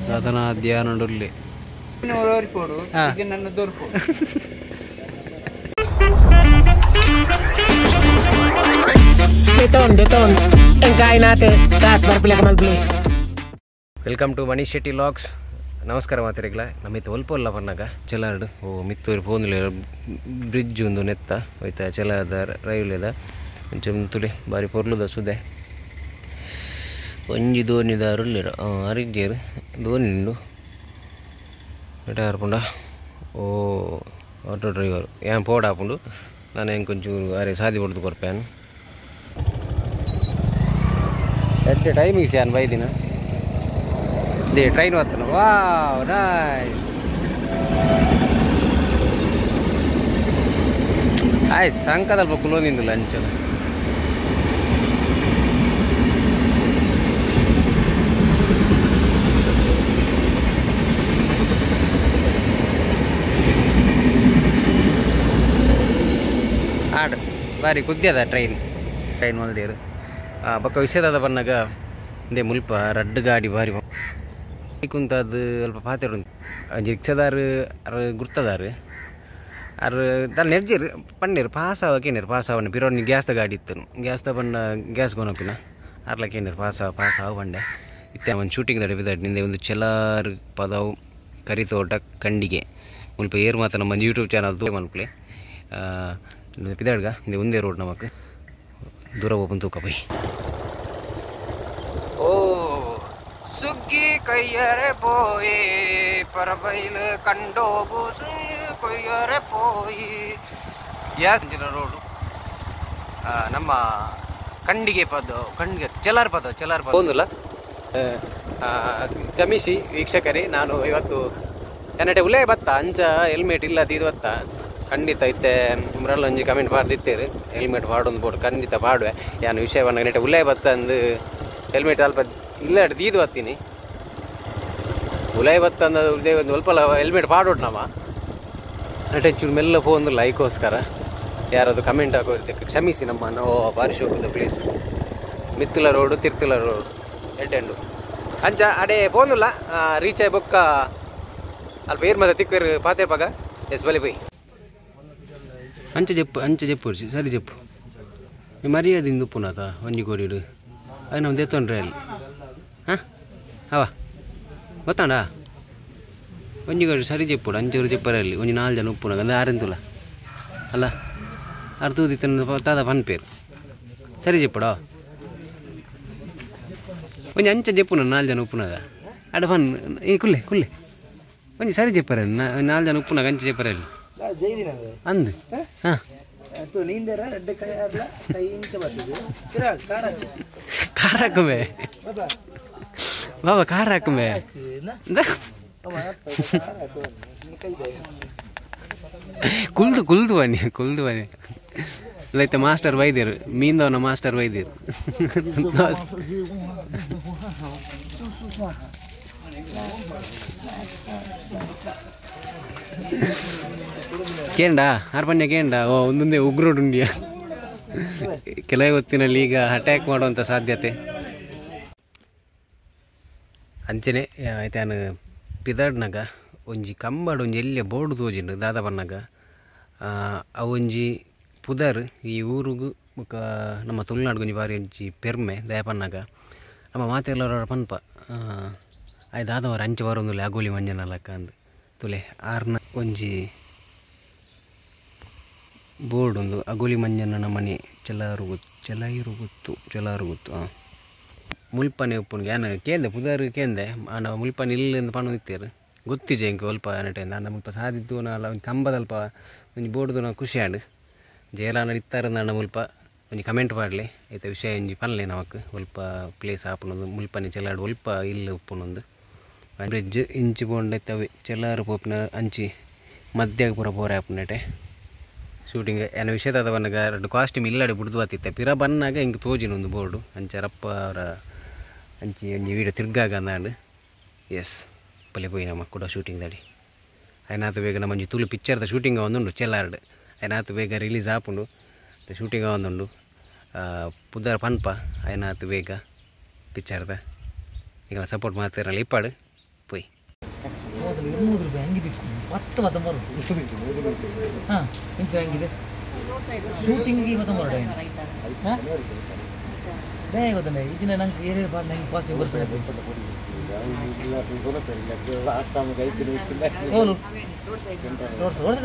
ದಾದನ ಧ್ಯಾನಡುಲ್ಲೆ Welcome to Manish Shetty vlogs. ನಮಸ್ಕಾರ ಮಾತಿರಗ್ಲ ನಮ್ಮಿತ್ತು ಒಲ್ಪೊಲ್ಲ ಪನ್ನಗ ಚೆಲಾರ್ಡ್ ಓ Mittur ಪೋಂದುಲೆ bridge ಒಂದು ನೆತ್ತ ಹೋಯ್ತಾ ಚೆಲಾರ್ದ ರೈಲ್ವೆದ ಒಂಚೆ ತುಲೆ ಬಾರಿ ಪೊರ್ಲುದ ಸುದೆ ಒಂಜಿ ದೋಣಿದ ಅರುಳ್ಳಿರ ಅರಿಜೇರು ದೋಣಿ ಉಂಡು ಎಟಾರ್ಪುಂಡ ಓ ಆಟೋ ಡ್ರೈವರ್ ಏನ್ ಪೋಡಾಪುಂಡು ನಾನು ಹೆಂಗೆ ಅರೆ ಸಾದಿ ಹೊಡೆದು ಕೊರ್ಪೇನು ಎಡ್ಡೆ ಟೈಮಿಂಗ್ಸ್ ಯಾನ್ ಬೈದಿನ they train వస్తున్నా. Wow nice. ಆಯ್ ಸಂಕದಲ್ಪ ಕುಲೋದಿಂದಿಲ್ಲ ಅಂಚದ ಆಡ್ ಬಾರಿ ಕುದ್ಯದ ಟ್ರೈನ್ ಟ್ರೈನ್ ಮಲ್ದೇರು ಬೊಕ್ಕ ವಿಷಯದಾದ ಬನ್ನಾಗ ಇಂದೇ ಮುಲ್ಪ ರಡ್ಡು ಗಾಡಿ ಬಾರಿ ಕುಂತದ್ದು ಅಲ್ಪ ಪಾತೆರ್ ಒಂಜಿ ರಿಕ್ಷಾದಾರು ಅರ್ ಗುರ್ತದಾರು ಅರ್ ದಾಲ್ ನೆರ್ಜೆರ್ ಪನ್ನೆರ್ ಪಾಸ್ ಆವ ಕೇನೆರ್ ಪಾಸ್ ಆವನೆ ಪಿರೋನಿ ಗ್ಯಾಸ್ದ ಗಾಡಿ ಇತ್ತು ಗ್ಯಾಸ್ದ ಬಣ್ಣ ಗ್ಯಾಸ್ ಗೊನಪಿನ ಅರ್ಲ ಕೇನೆರ್ ಪಾಸ್ ಆವ ಪಾಸ್ ಆವ ಪಂಡೆ ಇತ್ತೆ ಒಂದು ಶೂಟಿಂಗ್ ದಡೆ ಬಿದ್ದಾಡ್ ನಿಂದೆ ಒಂದು ಚೆಲಾರ್ ಪದವು ಕರಿತೋಟ ಕಂಡಿಗೆ ಮುಲ್ಪ ಏರ್ ಮಾತ ನಮ್ಮ ಯೂಟ್ಯೂಬ್ ಚಾನಲ್ ತೂ ಮನ್ಪುಲೆ ಪಿದಾಡ್ಗ ಇಂದೆ ಒಂದೇ ರೋಡ್ ನಮಕ್ ದೂರ ಓಪನ್ ತೂಕ ಪೋಯ್. ಓ ಸುಗ್ಗಿ ಕೈಯರೆ ಪೋಯಿ ಪರಬೈಲು ಕಂಡೋಗು ಕೊಯ್ಯರೆ ಪೋಯಿ ಯಾಸ್ ರೋಡು ನಮ್ಮ ಕಂಡಿಗೆ ಪದ ಕಂಡಿಗೆ ಚೆಲಾರ್ ಪದ ಚೆಲಾರ್ ಪದ ಒಂದಿಲ್ಲ. ಕ್ಷಮಿಸಿ ವೀಕ್ಷಕರೇ, ನಾನು ಇವತ್ತು ಎನ್ನಟೆ ಉಲೇ ಬತ್ತ ಅಂಚ ಹೆಲ್ಮೆಟ್ ಇಲ್ಲ ತೀದು ಬತ್ತ ಖಂಡಿತ ಇತ್ತೆ ಮುರಲ್ಲ ಒಂಜಿ ಕಮೆಂಟ್ ಪಾಡ್ದಿತ್ತೇರು ಹೆಲ್ಮೆಟ್ ಪಾಡೊಂದು ಬೋಡು ಖಂಡಿತ ಪಾಡುವೆ ಯಾನು ವಿಷಯವನ್ನು ನೆಟೆ ಉಲೇ ಬತ್ತ ಅಂದು ಹೆಲ್ಮೆಟ್ ಅಲ್ಪ ಇಲ್ಲ ತೀದು ಬತ್ತೀನಿ ಉಲೈ ಬತ್ತ ಅಂದ ಒಂದು ಸ್ವಲ್ಪ ಹೆಲ್ಮೆಟ್ ಪಾಡೋಡು ನಮ್ಮ ಚೂರು ಮೆಲ್ಲ ಫೋನ್ ಲೈಕೋಸ್ಕರ ಯಾರಾದ್ರು ಕಮೆಂಟ್ ಹಾಕೋರ್ತೆ ಕ್ಷಮಿಸಿ ನಮ್ಮ ಬಾರಿ ಶೋಕದ ಪ್ಲೇಸ್ ಮಿತ್ತುಲ ರೋಡು ತಿರ್ತುಲ ರೋಡು ಎಡ್ಡೆಂಡು ಅಂಚ ಅಡೆ ಫೋನುಲ್ಲ ರೀಚ್ ಆಯ್ ಬೊಕ್ಕ ಅಲ್ಪ ಏರ್ ಮತ್ತೆ ತಿಕ್ಕರು ಪಾತೆ ಪಗ ಎಸ್ ಬಲಿ ಪೋಯ್ ಅಂಚ ಜೆಪ್ಪು ಅಂಚ ಜೆಪ್ಪು ಸರಿ ಜೆಪ್ಪು ಮರ್ಯಾದಿಂದ ಉಪ್ಪುನಾತ ಒಂಜಿ ಕೋಡಿಡು ಅದು ನಮ್ಮ ದೇತೊಂಡ್ರೆ ಅಲ್ಲಿ ಹಾಂ ಅವ ಗೊತ್ತಾಂಡ ಒಂಜಿ ಕೋಡಿ ಸರಿ ಜೆಪ್ಪುಡು ಅಂಚೂರು ಜೆಪ್ಪರಲ್ಲಿ ಒಂಜಿ ನಾಲ್ಕು ಜನ ಉಪ್ಪುನಾಗ ಅಂದ್ರೆ ಆರೆಂತುಲ ಅಲ್ಲ ಅರ್ ತೂದಿತ್ತ ತಾದ ಪನ್ಪೇರು ಸರಿ ಜೆಪ್ಪುಡ ಒಂಜಿ ಅಂಚ ಜೆಪ್ಪುನ ನಾಲ್ಕು ಜನ ಉಪ್ಪುನಾಗ ಅಡ ಪನ್ ಈ ಕುಲ್ಲೆ ಕುಲ್ಲೆ ಒಂಜಿ ಸರಿ ಜೆಪ್ಪರೆ ನಾಲ್ಕು ಜನ ಉಪ್ಪುನಾಗ ಅಂಚ ಜೆಪ್ಪರಲ್ಲಿ ಅಂದು ಹಾಂ ಕಾರಾಕುಮೆ ಬಾಬಾ ಕಾರಾಕುಮೆ ಕುಲ್ದು ಕುಲ್ದು ಬನ್ನಿ ಕುಲ್ದು ಬನ್ನಿ ಲೈತ ಮಾಸ್ಟರ್ ವೈದ್ಯರು ಮೀಂದವನ ಮಾಸ್ಟರ್ ವೈದ್ಯರು ಕೇಂಡ ಅರ್ಪಣ್ಯ ಕೇಂಡ ಓ ಒಂದೊಂದೇ ಉಗ್ರೋಡುಂಡಿಯ ಕೆಲವೇ ಹೊತ್ತಿನಲ್ಲಿ ಈಗ ಅಟ್ಯಾಕ್ ಮಾಡುವಂಥ ಸಾಧ್ಯತೆ ಅಂಚನೆ ಆಯ್ತಾನು ಪಿದಾಡ್ನಾಗ ಒಂಜಿ ಕಂಬಾಡು ಒಂಜಿ ಎಲ್ಲಿಯ ಬೋರ್ಡ್ ತೋಜಿಂಡು ದಾದ ಬನ್ನಾಗ ಅವೊಂಜಿ ಪುದರ್ ಈ ಊರುಗು ಬೊಕ್ಕ ನಮ್ಮ ತುಳುನಾಡ್ಗೊಂಜಿ ಬಾರಿ ಒಂಜಿ ಪೆರ್ಮೆ ದಯಪನ್ನಾಗ ನಮ್ಮ ಮಾತೆಲ್ಲರ ಪನ್ಪ ಆಯ್ ದಾದವರ ಅಂಚೆ ಬರೋಂದುಲ್ಲ ಅಗೋಲಿ ಮಂಜನಲಕ್ಕ ಅಂದು ತುಲೆ ಆರ್ನ ಒಂಜಿ ಬೋರ್ಡ್ ಒಂದು ಅಗೋಲಿ ಮಂಜಣ್ಣನ ಮನೆ ಚೆಲಾರು ಚೆಲಾಯಿರು ಗೊತ್ತು ಚೆಲಾರು ಗೊತ್ತು ಹಾಂ ಮುಲ್ಪನೆ ಉಪ್ಪುನ್ಗೆ ಯಾನ ಕೇಂದೆ ಪುದರ್ ಕೇಂದೆ ಆಂಡ ಮುಲ್ಪನೆ ಇಲ್ಲ ಪಣ ಇತ್ತೇರು ಗೊತ್ತಿಜೆ ಇಂಕ ಒಲ್ಪ ಅನ್ನಟೆ ಆಂಡ ಮುಲ್ಪ ಸಾದಿದ್ದು ಅಲ್ಲ ಒಂಜಿ ಕಂಬದಲ್ಪ ಒಂಜಿ ಬೋರ್ಡ್ದು ನಾವು ಖುಷಿ ಆಂಡ್ ಜಯಲಾನ ಇತ್ತಾರ ಮುಲ್ಪ ಒಂಜಿ ಕಮೆಂಟ್ ಪಾಡಲಿ ಐತ ವಿಷಯ ಒಂಜಿ ಪನ್ಲೆ ನಮಕ್ ಒಲ್ಪ ಪ್ಲೇಸ್ ಆಪುನೊಂದು ಮುಲ್ಪನೆ ಚೆಲಾಡು ಒಲ್ಪ ಇಲ್ಲ ಉಪ್ಪುನೊಂದು ಬ್ರಿಡ್ಜ್ ಇಂಚಿ ಪೋಂಡ ಚೆಲಾರು ಪೋಪಿನ ಅಂಚಿ ಮಧ್ಯಾಗ ಪೂರ ಪೋರೆ ಆಪುನಟೆ ಶೂಟಿಂಗ್ ಏನ ವಿಷಯದ ಬನ್ನಾಗ ಎರಡು ಕಾಸ್ಟ್ಯೂಮ್ ಇಲ್ಲಡೆ ಬುಡ್ದು ಬತ್ತಿತ್ತೆ ಪಿರ ಬನ್ನಾಗ ಹಿಂಗೆ ತೋಜಿನ ಒಂದು ಬೋರ್ಡು ಅಂಚರಪ್ಪ ಅವರ ಅಂಚಿ ಒಂಜಿ ವೀಡಿಯೋ ತಿರ್ಗಾಗ ಅಂದಾಂಡ್ ಎಸ್ ಪಲ್ಲೆ ಪೋಯಿ ನಮ್ಮ ಕೂಡ ಶೂಟಿಂಗ್ ದಾಡಿ ಐನಾತು ಬೇಗ ನಮ್ಮ ಒಂಜಿ ತುಳು ಪಿಕ್ಚರ್ದ ಶೂಟಿಂಗ್ ಒಂದುಂಡು ಚೆಲಾರ್ಡ್ ಐನಾತು ಬೇಗ ರಿಲೀಸ್ ಆಪುಂಡು ಶೂಟಿಂಗ್ ಒಂದುಂಡು ಪುದರ್ ಪನ್ಪ ಆಯ್ನಾತ್ ಬೇಗ ಪಿಕ್ಚರ್ದ ಈಗ ಸಪೋರ್ಟ್ ಮಾಡ್ತಿರಲ್ಲ ಇಪ್ಪಾಡು ಪೋಯ್ 3 ರೂಪಾಯಿ ಅಂಗಿ 10 ಮತ್ತೊಂಬರು ಹಾಂ ಇಂಚ ಅಂಗಿದೆ ಶೂಟಿಂಗ್ಗೆ ಮತ್ತೊಂಬರು ಹಾಂ ಬೇಗ ಗೊತ್ತಂಡೆ ಇದನ್ನ ನಂಗೆ ಏನೇ ಬಾರ್ ನಂಗೆ ಫಾಸ್ಟ್ ಬರ್ತದೆ ಹೌದು ರೋಡ್ಸ್ ರೋಡ್ಸ್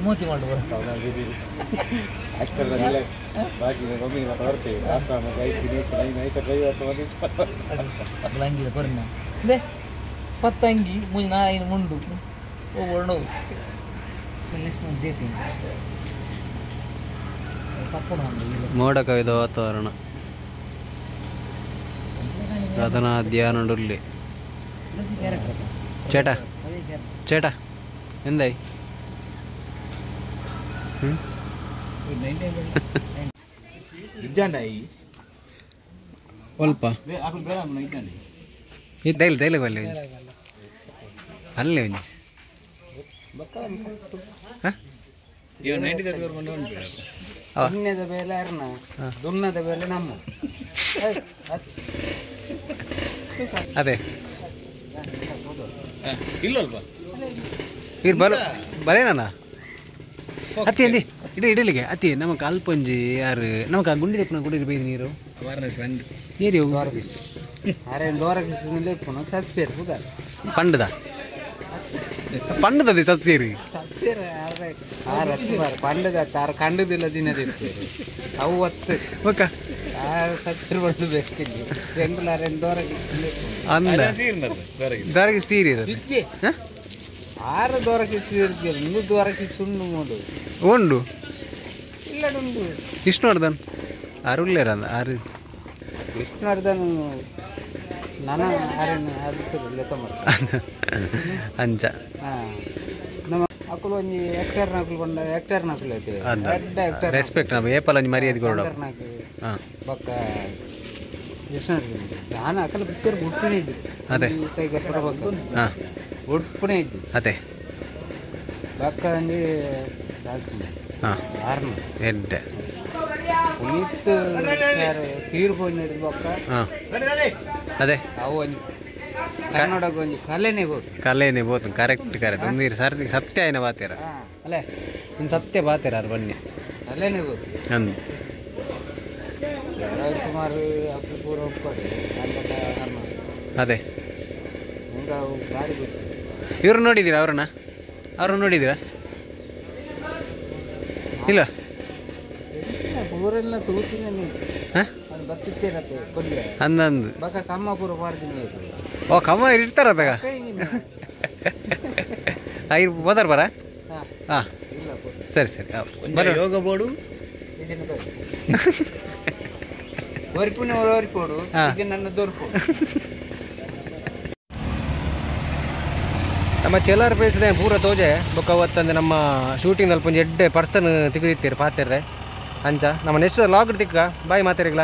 ಮೋತಿ ಮಾಡು ಅಂಗಿ ಕೊರಿನ ಅದೇ ಪತ್ತಂಗಿ ಮುಂಜಿ ನಾಯಿನ ಮುಂಡು ಓ ನೆಕ್ಸ್ಟ್ ಡೇಟ್ ಮೋಡ ಕವಿದ ವಾತಾವರಣ ಗಗನ ಧ್ಯಾನಡುಲ್ಲಿ ചേട്ടാ ചേട്ടാ എന്തായി ಅಲ್ಪ ಡೈಲಿ ಡೈಲಿ ಬಲ್ಲೆ ಅಲ್ಲೇ ಒಂಜಿ ದುನ್ನದ ಬೇಲೆ ಅರ್ನ ದುನ್ನದ ಬೇಲೆ ನಮ್ಮ ಅದೇ ಇಲ್ಲಲ್ಪ ಇರ್ ಬಲ ಬರೇನಾ ಅತ್ತಿ ಅಂದಿ ಇಡ ಇಡಲಿಗೆ ಅತ್ತಿ ನಮಕ್ ಅಲ್ಪೊಂಜಿ ಯಾರು ನಮಕ್ ಆ ಗುಂಡಿ ದೆಪ್ಪುನ ಗುಡಿ ಬೈದು ನೀರು ನೀರು ಪಂಡದ ಪಂಡದ ಸಸ್ಯರಿ ಪಂಡದ ತಾರ ಕಂಡದಿಲ್ಲ ದಿನದ ಅವು ಒತ್ತು ಓಕ ಸಸ್ಯರು ಬಂದು ಬೇಕಿಲ್ಲ ಬೆಂಗಳೂರು ದೊರಕಿಸ್ ತೀರಿ ಆರು ದೊರಕಿಸಿ ಇಂದು ದೊರಕಿ ಸುಣ್ಣು ನೋಡು ಉಂಡು ಇಲ್ಲ ಉಂಡು ವಿಷ್ಣುವರ್ಧನ್ ಆರು ಉಳ್ಳೇರ ಆರು ವಿಷ್ಣುವರ್ಧನ್ ನನ್ನ ಆರನ್ನ ಅಂಚ ನಮ್ಮ ಅಕುಲು ಒಂಜಿ ಹೆಕ್ಟೇರ್ ನಕಲು ಬಂಡ ಹೆಕ್ಟೇರ್ ನಕಲು ಐತೆ ಹೆಕ್ಟೇರ್ ರೆಸ್ಪೆಕ್ಟ್ ನಮ್ಮ ಏಪಲ್ ಒಂಜಿ ಮರ್ಯಾದೆ ಕೊರಡು ಹಾಂ ಬೊಕ್ಕ ವಿಷ್ಣುವರ್ಧನ್ ನಾನು ಅಕಲ ಪಿಕ್ಚರ್ ಬುಡ್ಪುಣೆ ಇದ್ದು ಅದೇ ಹಾಂ ಬುಡ್ಪುಣೆ ಇದ್ದು ಅದೇ ಬೊಕ್ಕ ಒಂಜಿ ರಾಜ್ಕುಮಾರ್ ಹಾಂ ಆರ್ನ ಎಡ್ಡೆ ಪುನೀತ್ ತೀರ್ಪು ಹಿಡಿದು ಬೊಕ್ಕ ಹಾಂ ಅದೇ ಅವು ಒಂಜಿ ಕನ್ನಡಕ್ಕೆ ಒಂಜಿ ಕಲೆನೇ ಬೋದು ಕಲೆನೇ ಬೋದು ಕರೆಕ್ಟ್ ಕರೆಕ್ಟ್ ಒಂದು ಸರ್ ಸತ್ಯ ಏನ ಬಾತೀರ ಅಲ್ಲೇ ಒಂದು ಸತ್ಯ ಬಾತೀರ ಅರ್ ಬನ್ನಿ ಕಲೆನೇ ಬೋದು ಅಂದು ರಾಜ್ಕುಮಾರ್ ಅಕ್ಲು ಪೂರ ಒಪ್ಪಡೆ ಅದೇ ಹಿಂಗೆ ಅವು ಭಾರಿ ಗೊತ್ತು. ಇವ್ರು ನೋಡಿದ್ದೀರಾ ಅವ್ರನ್ನ? ಅವ್ರನ್ನ ನೋಡಿದ್ದೀರಾ? ಇಲ್ಲ ಊರೆಲ್ಲ ತೂತಿನ ಹಾಂ ಅದು ಬತ್ತಿತ್ತೇರತ್ತೆ ಕೊಲ್ಲಿ ಅಂದಂದು ಬಸ ಕಮ್ಮ ಪೂರ ಮಾಡ್ತೀನಿ ಓ ಕಮ್ಮ ಇರ್ತಾರ ತಗ ಐರು ಬೋದಾರ ಬರ ಹಾಂ ಹಾಂ ಇಲ್ಲ ಸರಿ ಸರಿ ಬರೋ ಯೋಗ ಬೋರ್ಡು ಇದನ್ನು ಬೇಕು ಒರಿಪುನ ಒರಿಪೋಡು ಹಾ. ಇದು ನನ್ನ ದೊರ್ಪೋಡು. ನಮ್ಮ ಚೆಲಾರ್ ಪ್ಲೇಸ್ದೆ ಪೂರ ತೋಜೆ ಬೊಕ್ಕ ಅವತ್ತಂದ್ರೆ ನಮ್ಮ ಶೂಟಿಂಗ್ ಅಲ್ಪ ಒಂಜಿ ಎಡ್ಡೆ ಪರ್ಸನ್ ತಿಕ್ದಿತ್ತೀರಿ ಪಾತೆರ್ರೆ ಅಂಚ ನಮ್ಮ ನೆಕ್ಸ್ಟ್ ಲಾಗ್ ತಿಕ್ಕ ಬಾಯ್ ಮಾತಾರಿಗ್ಲ.